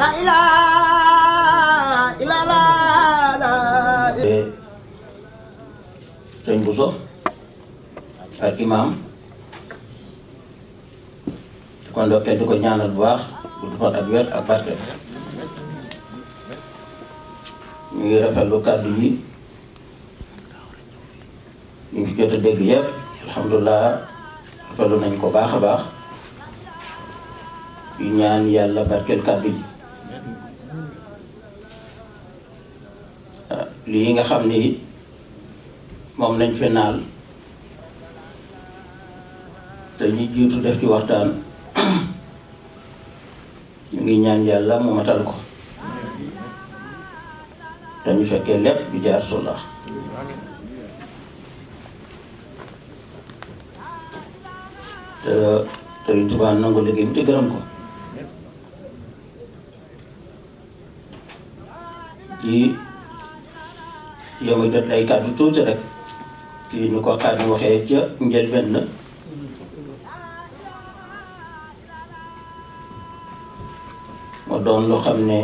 la ilaha illallah. Sëñ Bousso ak imam kon ndokkee di ko ñaanal bu baax gudd fan ak wér ak barke. ñu ngi rafetlu kàddu yi ñu ngi jot a dégg yëpp alhamdulilah rafetlu nañ ko baax a baax yu ñaan yàlla barkeel kàddu yi lii nga xam ni moom lañ fi naal te ñu jiitu def ci waxtaan ñu ngi ñaan yàlla mu matal ko te ñu fekkee lépp bi jaar sola te Sëriñ Tuubaa nangu liggéey bi te gërëm ko ci yow jot ay kàddu tuuti rek kii ni ko Xaadim waxee ca njëlbéen la moo doon lu xam ne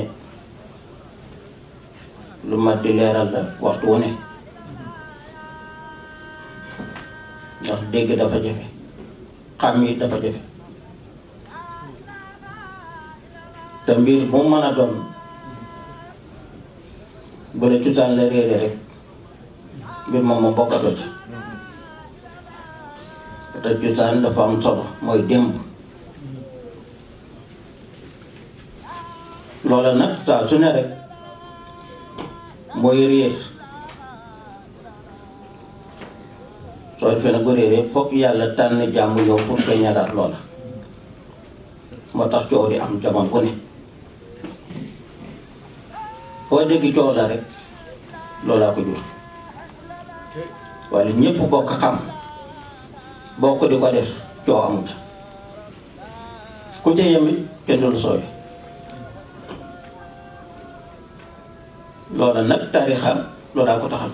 lu mat di leeral la waxtu wu ne ndax dégg dafa jafe xam yi dafa jafe te mbir bu mën a doon bu dee cosaan la réere rek mbir moom moom bokkatoo ci te cosaan dafa am solo mooy démb loola nag saa su ne rek mooy réer soo defee nag bu réeree fokk yàlla tànn jàmm yow pour koy ñaaraat loola moo tax coow di am jamono bu ne foo dégg coow la rek loolaa ko jur wala ñëpp bokk xam bokk di ko def coow amut ku ca yemit kenn du la sooy loola nag taarixam loolaa ko taxal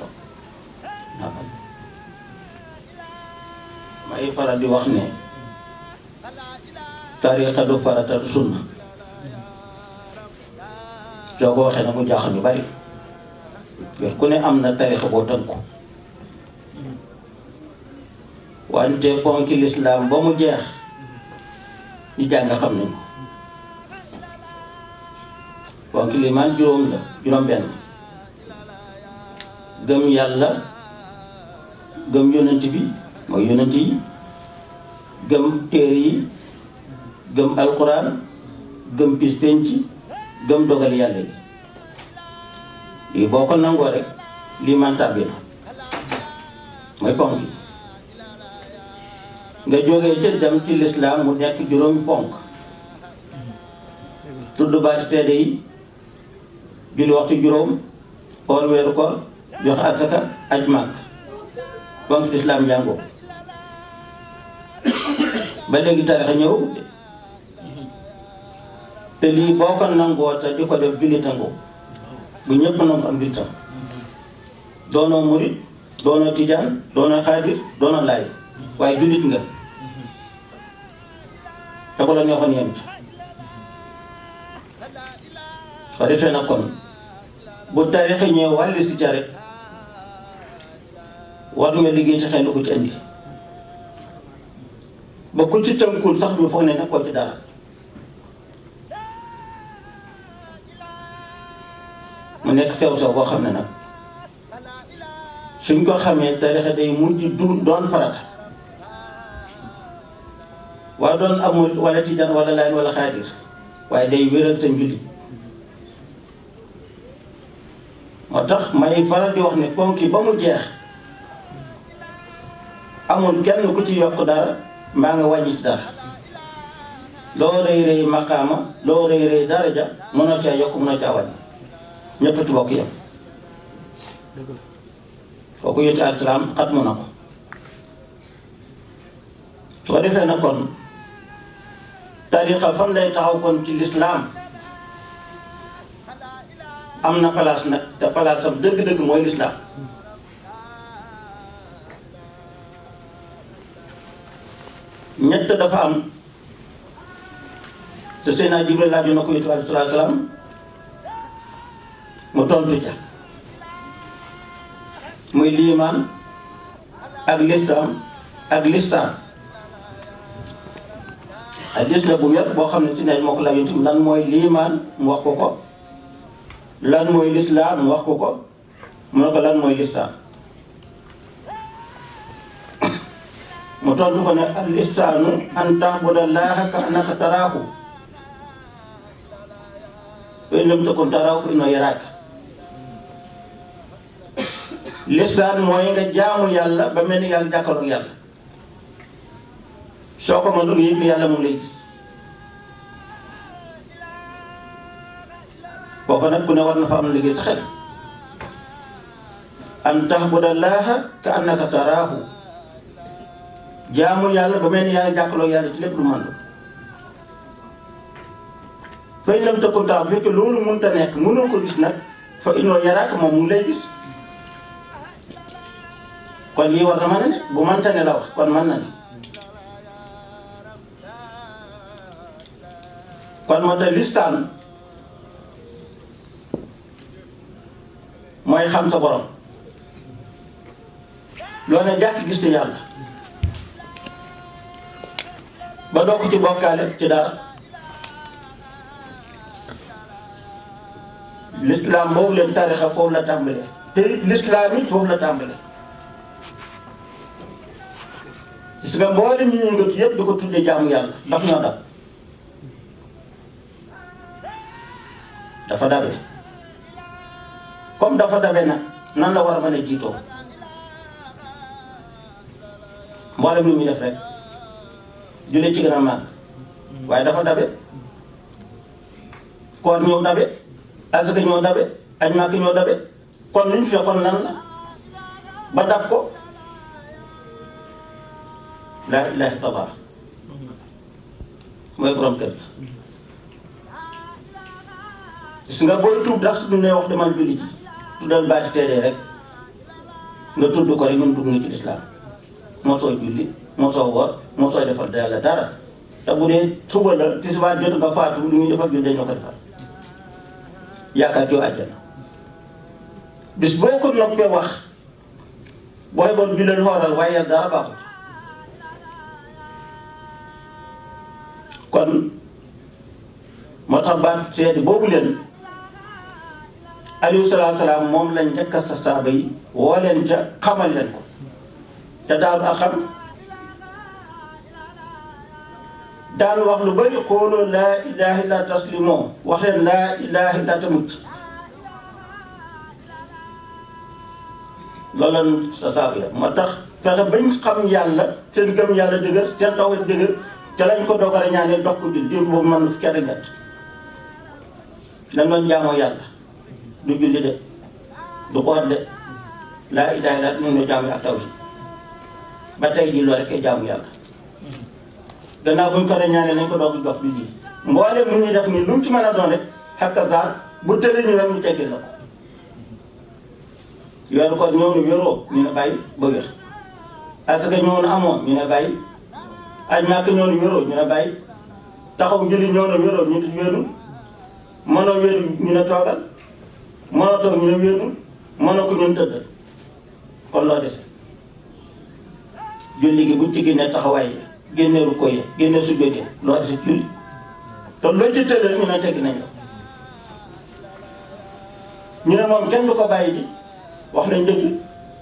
may faral di wax ne tariqa du farata du sunna soo ko waxee nag mu jaaxal ñu bari yor ku ne am na tariqa boo tënku wante ponki lislaam ba mu jeex ñu jàng xam nañ ko ponki limaan juróom la juróom benn gëm yàlla gëm yonent bi mooy yonent yi gëm téere yi gëm alquran gëm bis penc gëm dogal yàlla yi lii boo ko nangoo rek lii man tàbbi na mooy ponk yi nga jógee ca dem ci lislaam mu nekk juróomi ponk tudd baati seede yi julli waxtu juróom or weeru koor joxe asaka aj màkk ponk lislaam njàngoo ba léegi tarixa ñëw te lii boo ko nangoo te di ko def jullitango bu ñëpp nangu am jullitam doonoo murit doonoo tijaan doonoo xaadir doonoo laay waaye jullit nga te ko la ñoo yem ci soo defee na kon bu tarixa ñëw wàlli si ca rek war nga liggéey ci xel lu ko ci indi ba ku ci tënkul sax ñu foog ne nekkoo ci dara mu nekk sew-sew boo xam ne nag suñ ko xamee tarixa day mujj doon farata waaye doon amul wala tijaan wala laay wala xaadir waaye day wéral sa njullit moo tax may faral di wax ne ponki ba mu jeex amul kenn ku ci yokk dara mbaa nga wàññi ci dara loo rëy rëy maqaama loo rëy rëy daraja mënoo caa yokk mënoo caa wàññi ñëpp ci bokk yam kooku yonent alayhi salaam xatmu na ko soo defee na kon tariqa fan lay taxaw kon ci lislaam am na place nag te place am dëgg-dëgg mooy lislaam ñett dafa am te Seydina Jibril laaju na ko Yonent bi alayhi salaatu wa salaam mu tontu ca muy liimaan ak lislaam ak lisaan hadiis la bu wér boo xam ne si ne moo ko laaj Yonent bi lan mooy liimaan mu wax ko ko lan mooy lislaam mu wax ko ko mu ne ko lan mooy lisaan mu tontu ko ne al lisaanu an ta'buda llaaha ka annaka taraahu fa in lam takun taraahu fa innahu yaraaka lisaan mooy nga jaamu yàlla ba mel ni yàlla jàkkaarloog yàlla soo ko mënul yëg yàlla mu lay gis kooku nag ku ne war na fa am liggéey sa xel an ta'buda llaaha ka annaka taraahu jaamu yàlla ba mel ni yàlla jàkkaarloog yàlla ci lépp lu mën fa in lam takun taraahu bu fekkee loolu mënut a nekk mënoo ko gis nag fa innahu yaraaka moom mu ngi lay gis kon lii war na mën a ne bu mënta ne la wax kon mën na ne kon moo tax listaan mooy xam sa borom loo ne jàkk gis te yàlla ba doo ko ci bokkaale ci dara l'islam boobu leen tarixa foofu la tàmbalee te l'islam it foofu la tàmbalee gis nga mboolem ñi yëngatu yëpp di ko tuddee jaamu yàlla daf ñoo dab dafa dabe comme dafa dabe nag nan la war a mën a jiitoo mboolem li muy def rek julli ci gën a màgg waaye dafa dabe koor ñëw dabe asaka ñëw dabe aj màkk ñëw dabe kon lu ñu fi kon lan la ba dab ko laa ilaaha illallaah mooy borom kër gis nga booy tuub ndax su ne wax demal julli ji tuddal baati seede rek nga tudd ko rek ñun dugg nga ci lislaam moo sooy julli moo soo woor moo sooy defal yàlla dara te bu dee suba la tisbaar jot nga faatu lu ñuy defal julli dañoo ko defal yaakaar joo àjjana bis boo ko noppee wax booy bon julleel xooral waaye yàlla dara baaxul kon moo tax baat seede boobu leen alayhi salaatu salaam moom lañ njëkk a sa saaba yi woo leen ca xamal leen ko te daal a xam daan wax lu bari xooloo laa ilaaha illa taslimoo wax leen laa ilaaha illa ta mucc loolu lan sa saaba ya moo tax fexe bañ xam yàlla seen gëm yàlla dëgër seen taw dëgër ca lañ ko dogale ñaanee dox ko jul diir boobu man fukki at ak ñett lañ doon jaamoo yàlla du julli de du xool de laa ilaaha illa ñu ngi jaamu ak tawhid ba tey jii loolu rek ay jaamu yàlla gannaaw buñ ko ñaanee nañ ko doog jox bi lii mboolem mu ñuy def nii lu mu ci mën a doon rek xakka saar bu tëlee ñu wem ñu teggil la ko weeru ko ñëw na wéroo ñu ne bàyyi ba wér asaka ñëw na amoon ñu ne bàyyi aj Màkka ñëw na wéroo ñu ne bàyyi taxaw julli ñëw na wéroo ñu ne wérul mënoo wéru ñu ne toogal mënoo toog ñu ne wérul mënoo ko ñu ne tëddal kon loo dese julli gi buñ ci génnee taxawaay yi génne rukkoo yi génne sujjóot yi loo dese julli te loo ci tëddal ñu ne tegg nañ la ñu ne moom kenn du ko bàyyi ji wax nañ dëgg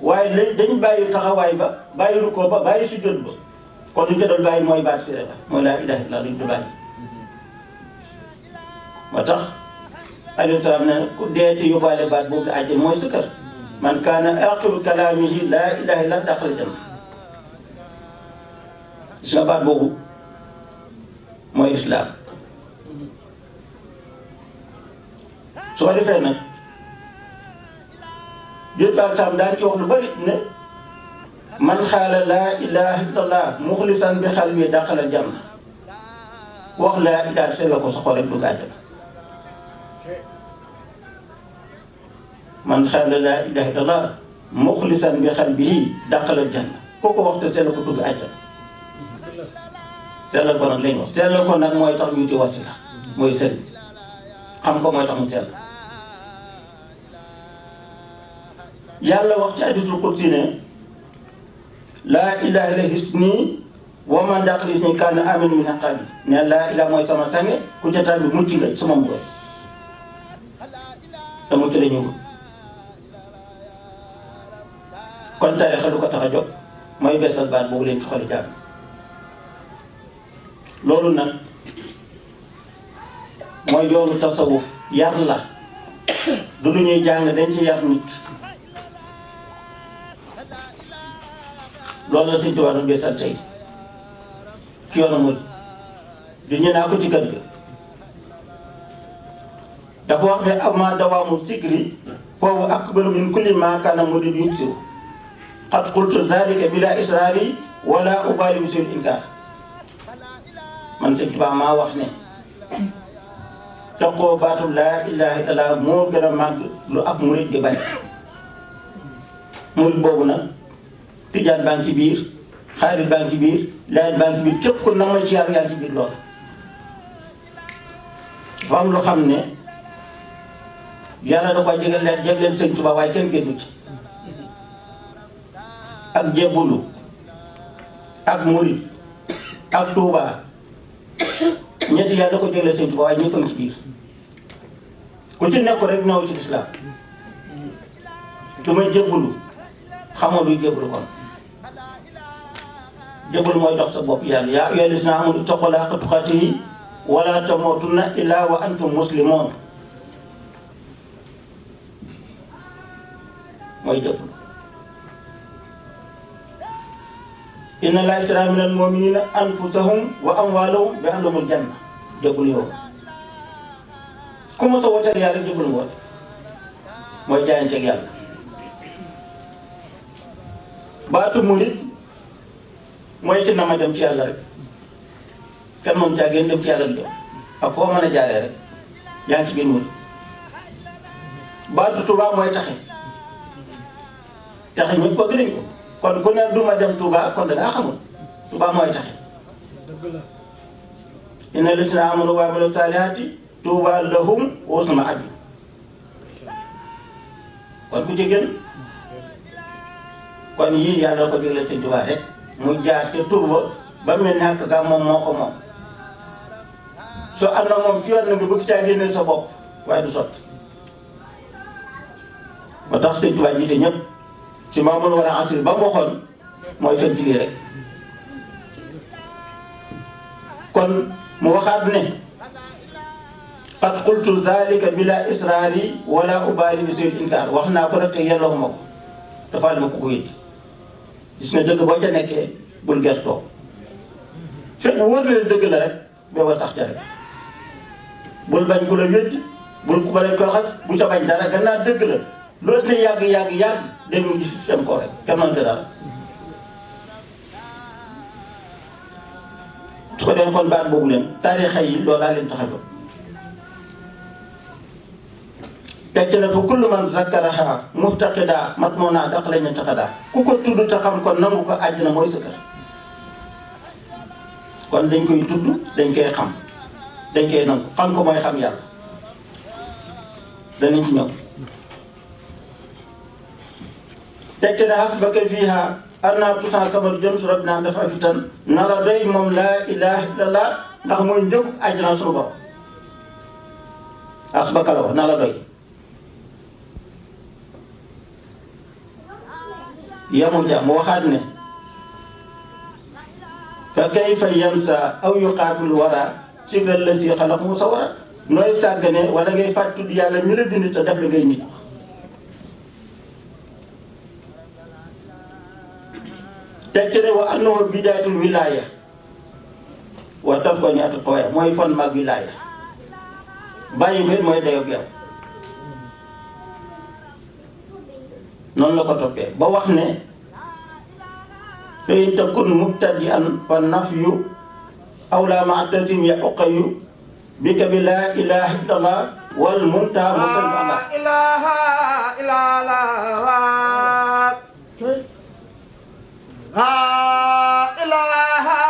waaye léegi dañ bàyyi taxawaay ba bàyyi rukkoo ba bàyyi sujjóot ba kon luñ ko doon bàyyi mooy baat siré ba mooy laa ilaaha illallaah luñ ko bàyyi moo tax alayhi salaam ne ku dee ci yóbbaale baat boobu la àjjana mooy sa kër man kaana aaxiru kalaamihi laa ilaaha illallaah daxala janna gis nga baat boobu mooy islaam su ko defee nag jot baal saam daan ci wax lu bari ne man xaala laa ilaaha illallaah muxlisan bi qalbi daxala janna wax laa ilaaha sell ko sa xol rek dugg àjjana man xaala laa ilaaha illallaah muxlisan bi qalbihi daxala janna kooku waxtu sell ko dugg àjjana sellal ko nag lañ wax sellal ko nag mooy tax ñu di wasila mooy sëriñ xam ko mooy tax mu sell yàlla wax ci hadiisul qudsi ne laa ilaaha illa hisni wa man daxala hisni kaana aaminan min aqaabi ne laa ilaaha mooy sama sange ku ca tàbbi mucc nga sama mbugal te mucc la ñu kon tariixa lu ko tax a jóg mooy beesal baat boobu leen ci xoli jàmm loolu nag mooy yoonu tasawuf yar la du lu ñuy jàng dañ ci yar nit loolu la Sëñ Tuubaa doon beesal tey ci yoonu murid du ñu naa ko ci kër ga dafa wax ne amma dawaamu sikri foofu akbaru min kulli maa kaana murid yuksiru qad qultu zalika bila israari wala ubaali bi sul inkaar man Sëñ Tuubaa maa wax ne toqoo baatu laa ilaaha illallaah moo gën a màgg lu ab murid di bañ murid boobu nag tijaan baa ngi ci biir xaadir baa ngi ci biir laayeen baa ngi ci biir képp ku na mooy ci yàlla yaa ngi ci biir loolu dafa am lu xam ne yàlla da ko jegleen Sëñ Tuubaa waaye kenn génnu ci ak jébbulu ak murid ak Tuubaa ñetti yàlla da ko jegleen Sëñ Tuubaa waaye ñëpp a ngi ci biir ku ci nekk rek ñëw ci lislaam du may jébbulu xamoo luy jébbulu kon jébbulu mooy dox sa bopp yàlla yaa ayyuhal laziina aamanu ittaqullaaha haqqa tuqaatihi wa laa tamuutunna illaa wa antum muslimoon mooy jébbulu inna llaaha ishtaraa minal mu'miniina anfusahum wa amwaalahum bi anna lahumul janna jébbulu yow ku ma sa wooteel yàlla jébbulu nga woote mooy jaayanteeg yàlla baatu murit mooy ci na ma dem ci yàlla rek kenn moom caa génn dem ci yàlla di ak foo mën a jaaree rek yaa ngi ci biir murit baatu Tuubaa mooy taxe taxe ñëpp bëgg nañ ko kon ku ne du ma dem Tuubaa kon da ngaa xamul Tuubaa mooy taxe inna llaziina aamanu wa amilu saalihaati Tuubaa lahum wa husnu ma'aab kon ku ci gën kon yii yàlla ko digle Sëñ Tuubaa rek mu jaar ca tur ba mel ni àkk gaa moom moo ko moom soo am na moom ci yoon na nga bëgg caa génne sa bopp waaye du sotti ba tax Sëñ Tuubaa jiite ñëpp ci maamul war a ansir ba mu waxoon mooy fen ci lii rek kon mu waxaat ne qad qultu zalika bila israari wala ubaali bi sul inkaar wax naa ko rek te yelloo ma ko dafa ma ko ko yëg gis nga dëgg boo ca nekkee bul gestoo fekk wóor leen dëgg la rek booba sax ca rek bul bañ ku la wéddi bul ku bañ ko xas bu ca bañ dara gannaaw dëgg la loolu ne yàgg dañu gis seen ko rek kenn mënta dara su ko dee kon baat boobu leen taarixa yi loolu laa leen tax a jóg tekki na fa kullu man zakkaraha muftaqida matmuna daq lañu taxadaa ku ko tudd te xam ko nangu ko àjjana mooy sa kër kon dañ koy tudd dañ koy xam dañ koy nangu xam ko mooy xam yàlla danañ ci ñëw tekki na hasbaka fiiha arna tusan kamal jëm su rab naa dafa fitan na la doy moom laa ilaha illallah ndax mooy njëkk àjjana sunu bopp hasbaka la wax na la doy yamu ja mu waxaat ne fa kayfa yansa aw yuqaatil wara sibla lazi xalaq mu sa wara nooy sàggane wala ngay fàtt tudd yàlla ñu la bind sa def la ngay nit tekki ne wa annahu bidaayatul wilaaya wa taf ko ñaata kooya mooy fon mag wilaaya bàyyi ko mooy dayoog yow noonu la ko toppee ba wax ne fa in takun mubtadi'an fa nafyu awla ma tasim ya uqayu bika bi laa ilaha illallah wal muntaha la ilaha illallah la ilaha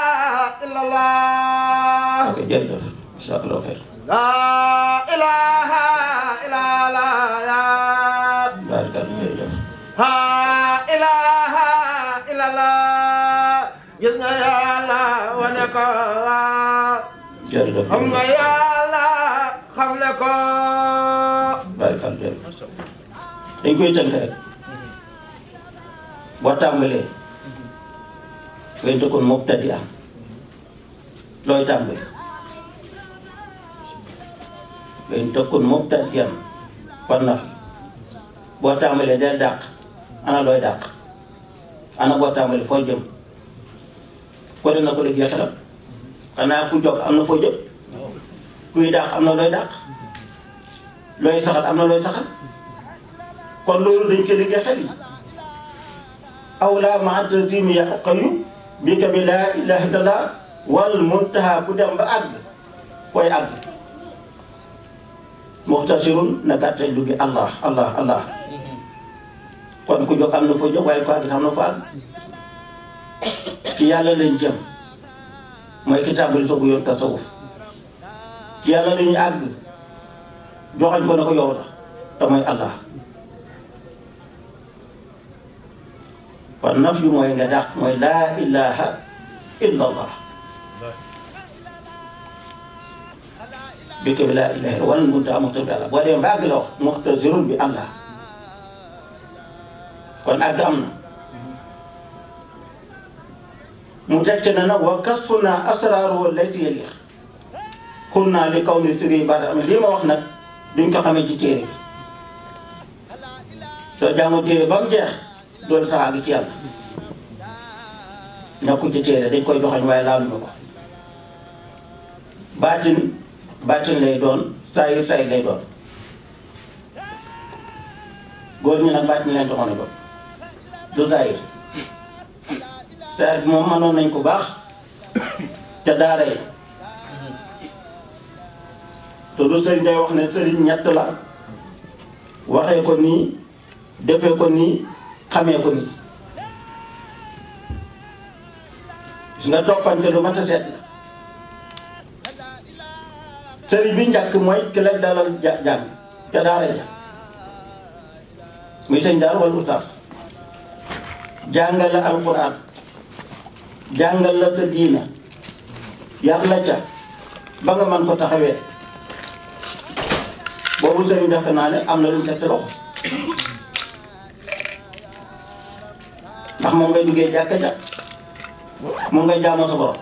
illallah. Ok, jërëjëf. Jazakallahu xayr. la ilaha illallah ha ilaha illallah gis nga yàlla wane ko xam nga yàlla xamle ko barkal dañ koy tënk rek boo tàmbalee ngay tëkkoon mubtadi am looy tàmbali ngay tëkkoon mubtadi am kon nag boo tàmbalee del dàq ana looy dàq ana boo tàmbalee foo jëm ko de na ko dëgg xelam xanaa ku jog am na foo jëm kuy dàq am na looy dàq looy saxal am na looy saxal kon loolu dañ ko liggéey xel yi awla ma tazimi ya qayu bi ka bi laa ilaha illallah wal muntaha ku dem ba àgg koy àgg muxtasirun na gàttay duggi allah allah allah kon ku jóg am na foo jóg waaye ko àgg am na fa àgg ci yàlla lañ jëm mooy kitaabul soogu yoon tasawuf ci yàlla lañu àgg joxañ ko na ko yow la te mooy allah kon naf yu mooy nga dàq mooy laa ilaha illa allah bi ko bi laa ilaha illa wala munta muxtasir bi allah boo demee ba àgg la wax muxtasirun bi allah kon àgg am na mu teg na nag wa kasfuna asraaru lati yali xun naa li kaw ni siri baata am lii ma wax nag duñ ko xamee ci téere bi soo jàngu téere ba mu jeex doolu sax àgg ci yàlla nekkul ci téere dañ koy joxañ waaye laalu ñu ko baatin lay doon saayir saayir lay doon góor ñi nag baatin leen joxoon a doon du saayir saayir bi moom mënoon nañ ko baax ca daara yi te du sëriñ day wax ne sëriñ ñett la waxee ko nii defee ko nii xamee ko nii gis nga toppante lu mat a seet la sëriñ bi njëkk mooy ki la dalal jàng ca daara ja muy sëñ daal wala ustaas jàngal la alquran jàngal la sa diina yar la ca ba nga mën ko taxawee boobu sëriñ defe naa ne am na lu mu teg loxo ndax moom ngay duggee jàkka ja moom ngay jaamoo sa borom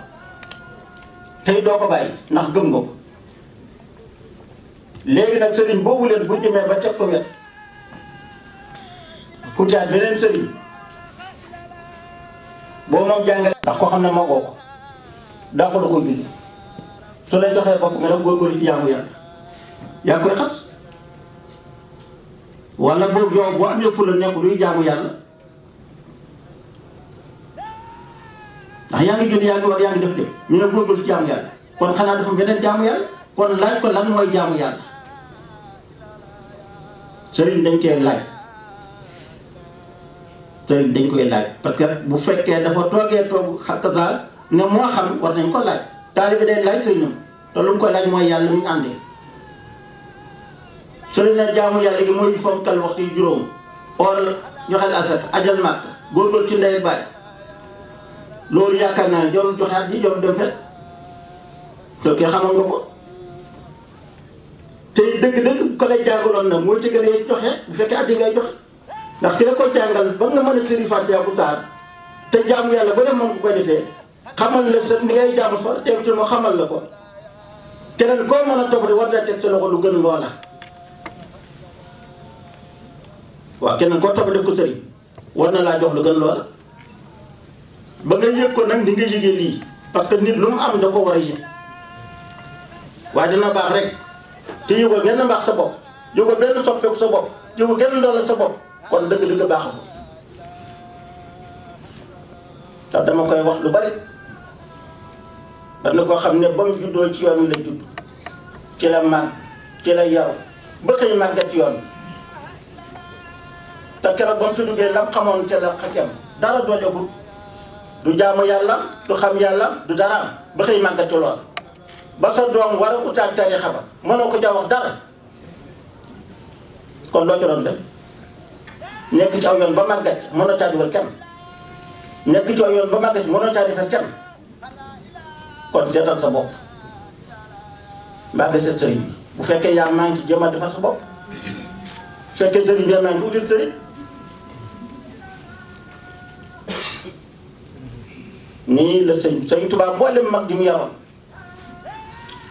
tey doo ko bàyyi ndax gëm nga ko léegi nag sëriñ boobu leen bu demee ba teg ko wet ku caat beneen sëriñ boo moom jàngale ndax koo xam ne moo ko daa ko la koy julli su lay joxee bopp nga def góorgóorlu ci jaamu yàlla yaa koy xas wala boobu yow boo amee fu la nekk luy jaamu yàlla ndax yaa ngi julli yaa ngi war yaa ngi def de ñu ne góorgóorlu ci jaamu yàlla kon xanaa dafa beneen jaamu yàlla kon laaj ko lan mooy jaamu yàlla sëriñ dañ koy laaj sëriñ dañ koy laaj parce que bu fekkee dafa toogee toog xakasa ne moo xam war nañ ko laaj taalibe day laaj sëriñam te lu mu koy laaj mooy yàlla mu ñu àndee sëriñ na jaamu yàlla gi mooy fonkal waxtu yu juróom or joxel asat ajal màkk góorgóorlu ci ndey baay loolu yaakaar naa ne jarul joxe at ji jarul dem fet soo kee xamal nga ko te dëgg-dëgg ko lay jàngaloon nag mooy tëggalee joxe bu fekkee at yi ngay joxe ndax ki la ko jàngal ba nga mën a tëri Faatiha bu saar te jaamu yàlla ba dem moom bu koy defee xamal la sa ni ngay jaamu fa teg ci moo xamal la ko keneen koo mën a topp de war na teg sa loxo lu gën loola waaw keneen koo topp def ko sëriñ war na laa jox lu gën loola ba nga yëg ko nag ni nga yëgee lii parce que nit lu mu am da ko war a yëg waaye dina baax rek te yëgoo benn mbaax sa bopp yëgoo benn soppeeku sa bopp yëgoo benn ndola sa bopp kon dëgg-dëgg baaxul tax dama koy wax lu bari dana koo xam ne ba mu juddoo ci yoon wi la judd ci la màgg ci la yaru ba xëy màggat yoon te keroog ba mu fi duggee lam xamoon ca la xajam dara doolewul du jaamu yàlla du xam yàlla du daraam ba xëy màggat ci lool ba sa doom war a utaat tariixa ba mënoo ko ja wax dara kon loo ci doon def nekk ci aw yoon ba màggat mënoo caa dugal kenn nekk ci aw yoon ba màggat mënoo caa defal kenn kon seetal sa bopp mbaa nga seet sëriñ bi bu fekkee yaa manqué jéem a defar sa bopp bu fekkee sëriñ bi yaa manqué util sëriñ nii la sëñ Tuubaa boole mag ji mu yaroon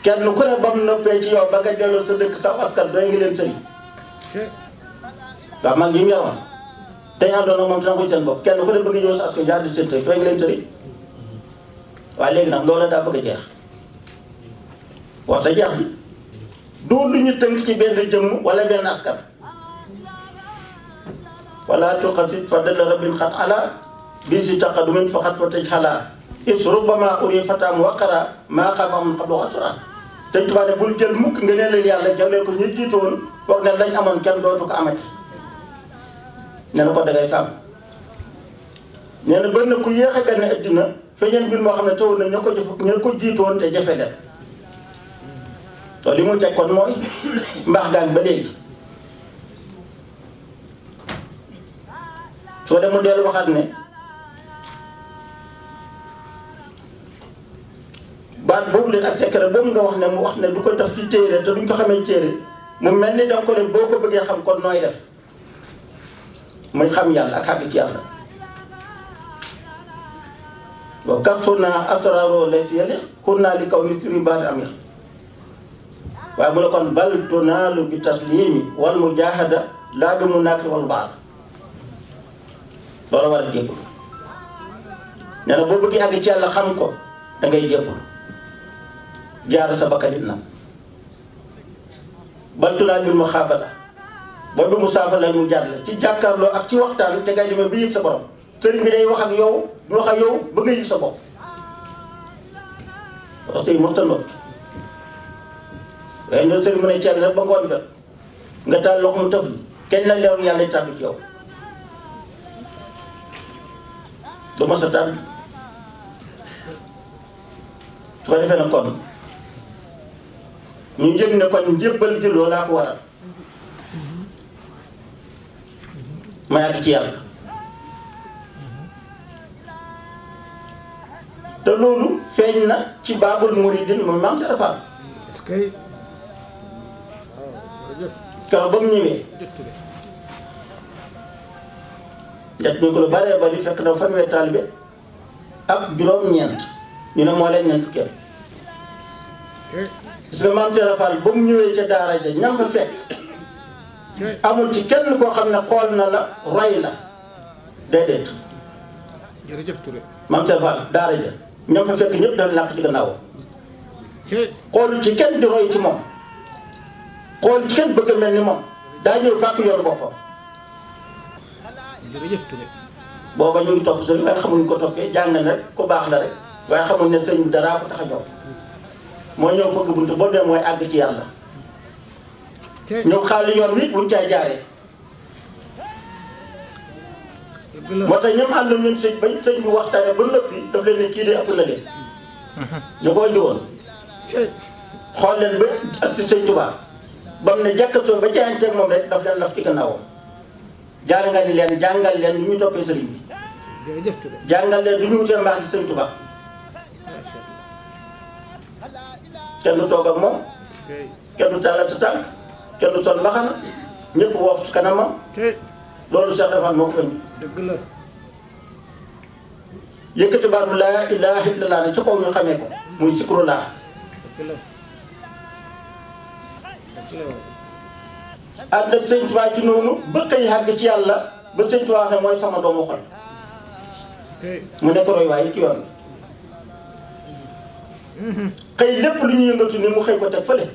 kenn ku ne ba mu noppee ci yow ba nga delloo sa dëkk sa askan doy ngi leen sëriñ waaw mag ji mu yaroon dañu àndoon ak moom sax ko seen bopp kenn ku ne bëgg ñëw sa askan jaar di seen tëy doy ngi leen sëriñ waaye léegi nag loolu daa bëgg a jeex wax sa jeex bi doo lu ñu tënk ci benn jëmm wala benn askan wala tuqasit fadla rabbin xat ala bii si taqadumin faqat fa tëj xalaa is rubbama uri fataam waqara maa xam am xam loo asura Sëñ Tuubaa ne bul jël mukk nga ne leen yàlla jagleel ko ñu jiitu woon foog ne lañ amoon kenn dootu ko amati nee na ko dangay sàmm nee na bëri na ku yéex a benn addina feeñeen mbir moo xam ne tawoon na ña ko jiitu woon te jafe leen to li mu teg kon mooy mbaax gaan ba léegi soo dem mu dellu waxaat ne baat boobu leen ak secret boobu nga wax ne mu wax ne du ko def ci téere te duñ ko xamee téere mu mel ni danga ko ne boo ko bëggee xam kon nooy def muy xam yàlla ak xàgg ci yàlla waaw kàttu naa asraaroo lay ci yële xur naa li kaw ni siri baati am ya waaye mu ne kon bal tunaalu bi taslimi wal mujaahada laa bi mu naaki wal baal loolu war a jébbul nee na boo bëggee àgg ci yàlla xam ko da ngay jébbul jaar sa bakkanit nag bal tunaalu bil muxaabala boo bi mu saafala mu jaar la ci jàkkaarloo ak ci waxtaan te ngay demee ba yëg sa borom sëriñ bi day wax ak yow du wax ak yow ba nga yëg sa bopp parce que mos ta noppi waaye ñoom sëriñ mu ne ceel rek ba ngoon jot nga taal loxo mu tëb li kenn la leeru yàlla tàbbi ci yow du mos a tàbbi su ko defee na kon ñu yëg ne kon njébbal gi loolu laa ko waral ma yàgg ci yàlla te loolu feeñ na ci baabul muridin moom maam Sara Fall est-ce que keroog ba mu ñëwee njëkk ñu ko lu bëree bëri fekk na fanweeri taalibe ak juróom-ñeent ñu ne moo leen ñeent fukkeel parce que maam Sara Fall ba mu ñëwee ca daara ja ñam fa fekk amul ci kenn koo xam ne xool na la roy la déedéet jërëjëf Touré maam Sara Fall daara ja ñam fa fekk ñëpp dañ làq ci gannaaw xoolul ci kenn di roy ci moom xool ci kenn bëgg mel ni moom daa ñëw fàkk yor boppam jërëjëf Touré booba ñu ngi topp sëriñ waaye xamuñ ko toppee jàng na rek ku baax la rek waaye xamuñ ne sëriñ bi daraa ko tax a ñor moo ñëw fëgg buntu boo dem mooy àgg ci yàlla ñëw xaali yoon wi buñ caa jaaree moo tax ñoom ànd ñun sëñ bañ sëñ bi waxtaane ba noppi daf leen ne kii de ëpp na leen ñu ko indi woon xool leen ba ak ci sëñ Tuubaa ba mu ne jàkkatoo ba jaayanteeg moom rek daf leen laf ci gannaawam jaare nga ni leen jàngal leen du ñu toppee sëriñ bi jërëjëf Touré jàngal leen du ñu wutee mbaax ci sëñ Tuubaa kenn du toog ak moom kenn du taalal sa tànk kenn du sol mbaxana ñëpp woof ci kanamam loolu Cheikh Defane moo ko indi dëgg la yëkkati baat bu laa ilaaha illallaah ne ci kaw ñu xamee ko muy sikru laa dëgg la ànd ak sëñ Tuubaa ci noonu ba xëy àgg ci yàlla ba sëñ Tuubaa ne mooy sama doomu xol mu nekk roy waaye ci yoon xëy lépp lu ñu yëngatu ni mu xëy ko teg fële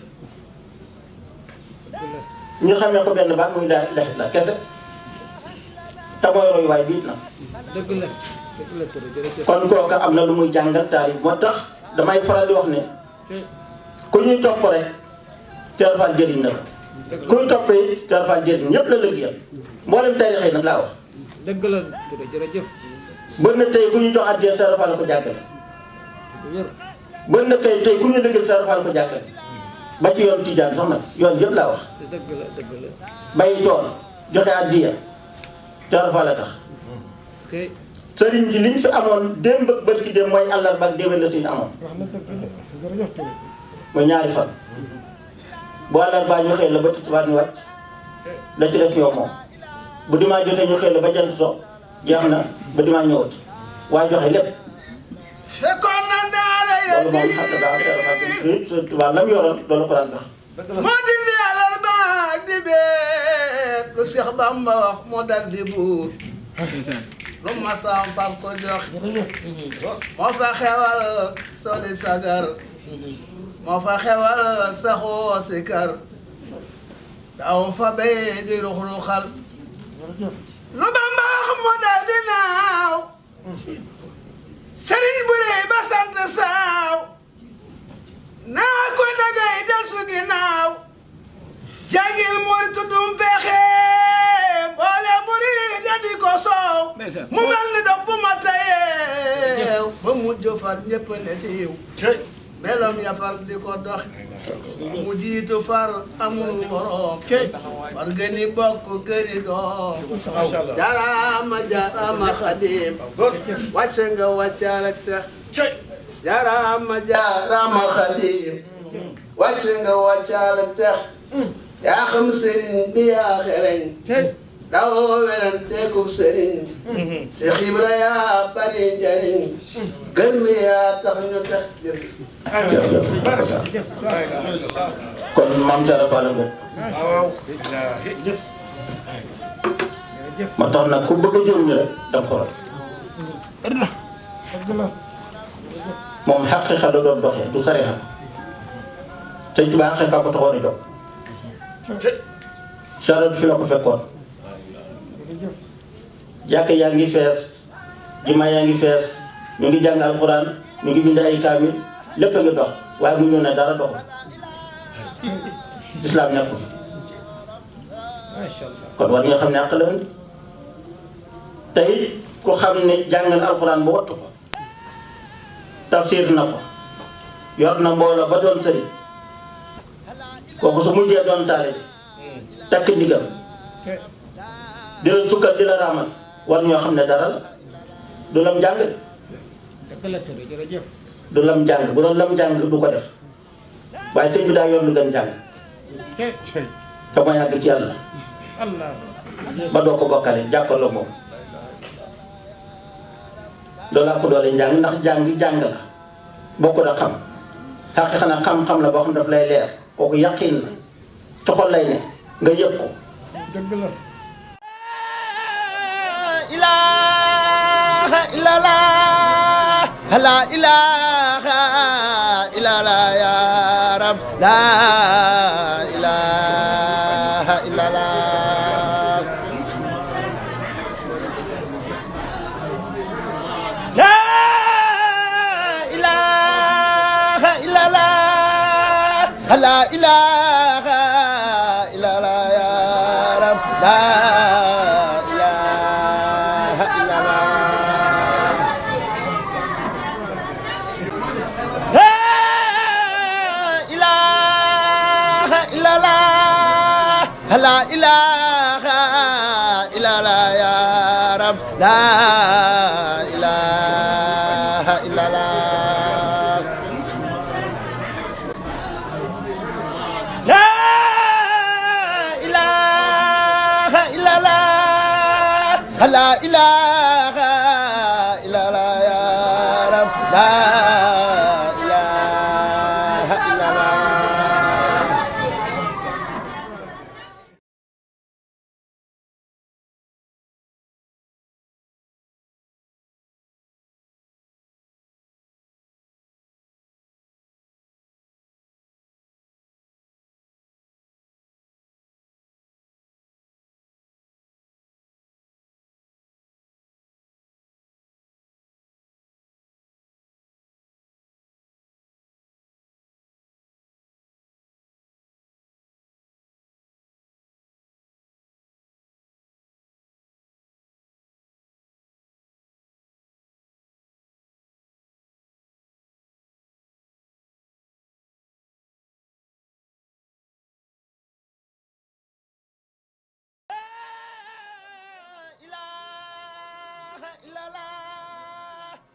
ñu xamee ko benn baat muy laa ilaaha illallaah kese te mooy roy waay bii nag dëgg la Touré jërëjëf kon kooka am na lu muy jàngal taarif moo tax damay faral di wax ne ku ñuy topp rek Cheikh Fall jëriñ na la kuy toppee Cheikh Fall jëriñ ñëpp la liggéeyal mboolem taarix yi nag laa wax dëgg la Touré jërëjëf bër na tey ku ñuy jox àddee Cheikh Fall la ko jàggale mën na kay tey ku ñu dëggal sa rafal ko jàkkal ba ci yoon Tijaan sax nag yoon yëpp laa wax dëgg la dëgg la. bàyyi tool joxe addiya ca rafal a tax est-ce que. sëriñ ji liñ fi amoon démb ak bët ki dem mooy àllarba ak déwén la suñu amoon wax na dëgg la jërëjëf Touré. mooy ñaari fan bu àllarba ñu xëy la ba tisbaar ñu wàcc la ci def yow moom bu dimaa jotee ñu xëy la ba jant so jeex na ba dimaa ñëwati waaye joxe lépp fekkoon na daara ya loolu moom xam nga daal Sëriñ Tuubaa lam yoroon loolu ko daan jox moo dindi àllarba ak dibéer lu Seex Bamba wax moo dal di buur lu ma saam fam ko jox moo fa xewal soli sagar moo fa xewal saxoo sikar daaw fa bay di ruxruxal lu Bamba wax moo dal di naaw sëriñ bu rëy ba sant saaw naa ko dagay del su ginnaaw jàngil muri tuddum pexe boole muri di ko soow mu mel ni dox bu ma tayeew ba mujj far ñëpp ne siiw melom ya far di ko dox mu jiitu far amul morom far gëni bokk gëni doom jaaraama jaaraama xadim wàcce nga wàccaarek te jaaraama jaaraama xadim wàcce nga wàccaarek te yaa xam sëriñ bi yaa xereñ dawoo welen teekub sëriñ Seex Ibra yaa bari njariñ gën mi yaa tax ñu tax kon maam Jaara Fall nga ma tax nag ku bëgg a jëriñu rek danga ko rek moom xaqiiqa la doon doxee du sariya Sëñ Tuubaa xaqiiqa ko taxoon a jóg charette fi la ko fekkoon jàkk yaa ngi fees jumaa yaa ngi fees ñu ngi jàng alxuraan ñu ngi bind ay kaamil lépp a ngi dox waaye mu ñëw ne dara doxul islam nekkul kon war nga xam ne àq la woon tey ku xam ne jàngal alxuraan ba wattu ko tafsir na ko yor na mbooloo ba doon sëriñ kooku su mujjee doon taalibe takk ndigam di la sukkal di la raamal war ñoo xam ne dara la du lam jàng de dëgg la Touré jërëjëf. du lam jàng bu doon lam jàng du ko def waaye sëñ bi daa yor lu gën jàng te ma yàgg ci yàlla Allah. ba doo ko bokkale jàkkaloo moom loolaa ko doole njàng ndax jàng la bokk da xam xaqi xanaa xam-xam la boo xam daf lay leer kooku yaqin la coxol lay ne nga yëg ko dëgg la. ilaha illallah la ilaha illallah ya rab la ilaha illallah la ilaha illallah la ilaha illallah ya rab la la ilaha illallah ya rab la ilaha illallah la ilaha illallah la ilaha illallah ya rab la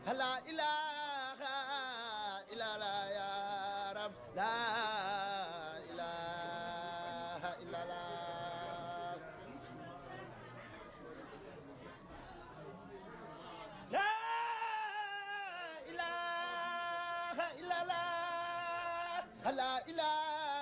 لا إله إلا الله يا رب لا إله إلا الله لا إله إلا الله لا إله